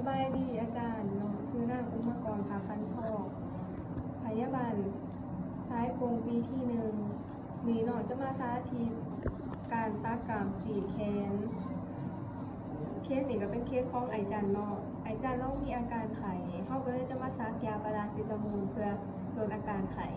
ສະບາຍດີອາຈານ, ນ້ອງຊື່ນາງ ອຸມມະກອນ ພາຄັນທອງ, ພະຍາບານຊາຍກົງປີທີໜຶ່ງ. ມື້ນີ້ນ້ອງຈະມາສາທິດການສັກກ້າມຊີ້ນແຂນ. ເຄສນີ້ກໍເປັນເຄສຂອງອ້າຍຈັນເນາະ, ອ້າຍຈັນລາວມີອາການໄຂ້, ເຮົາກໍເລີຍຈະມາສັກຢາປາຣາເຊຕາໂມນເພື່ອລົດອາການໄຂ້.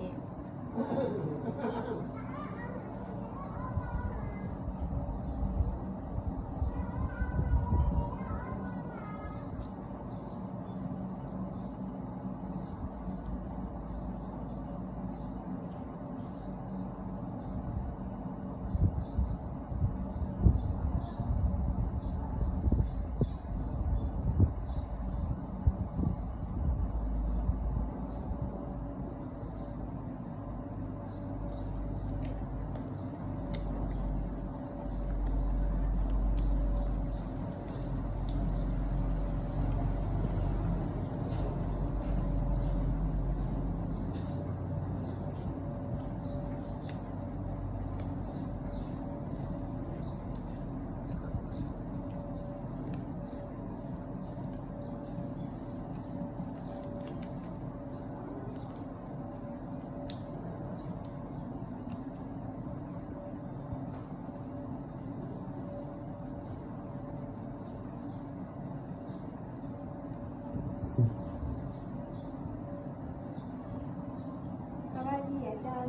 ສະບາຍດີອາຈານ,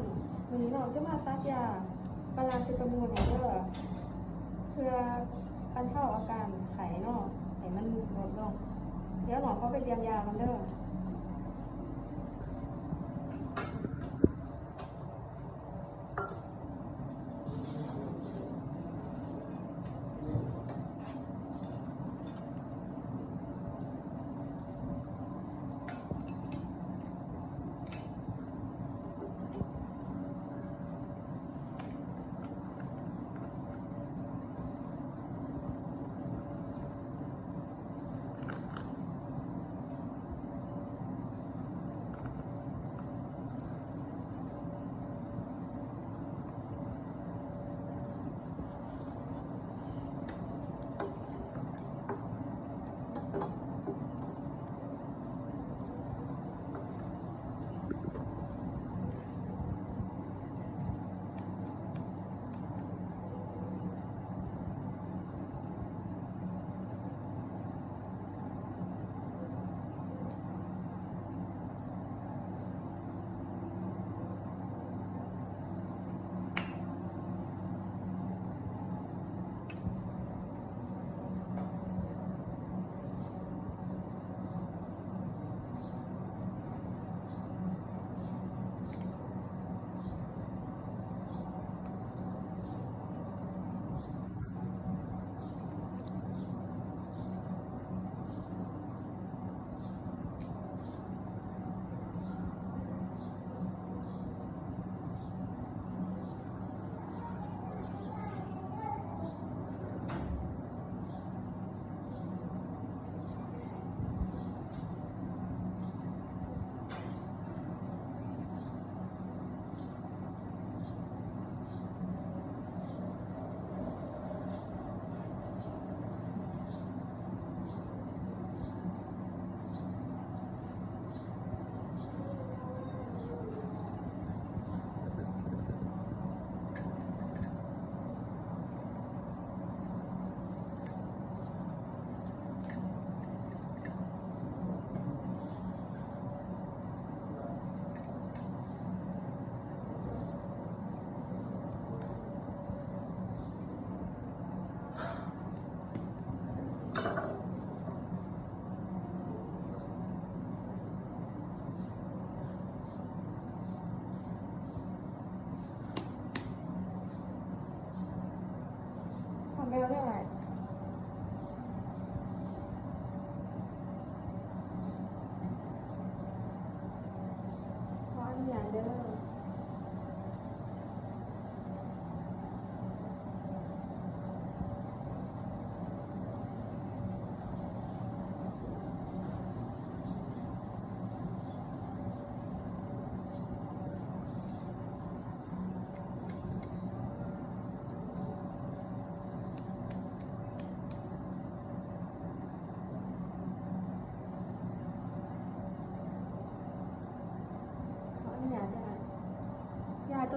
ມື້ນີ້ນ້ອງຈະມາສັກຢາປາຣາເຊຕາໂມນໃຫ້ເດີ ເພື່ອບັນເທົາອາການໄຂ້ເນາະ ໃຫ້ມັນຫຼຸດລົງ. ດຽວນ້ອງຂໍໄປຕຽມຢາກ່ອນເດີ. ສ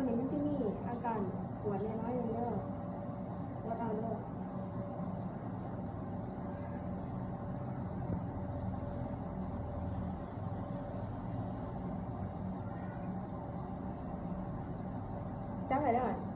ນີ້ມັນຈະມີອາການປວດນ້ອຍໆໜຶ່ງເດີ ປວດເອົາໂລດ. ຈັບໄວ້ເດີ.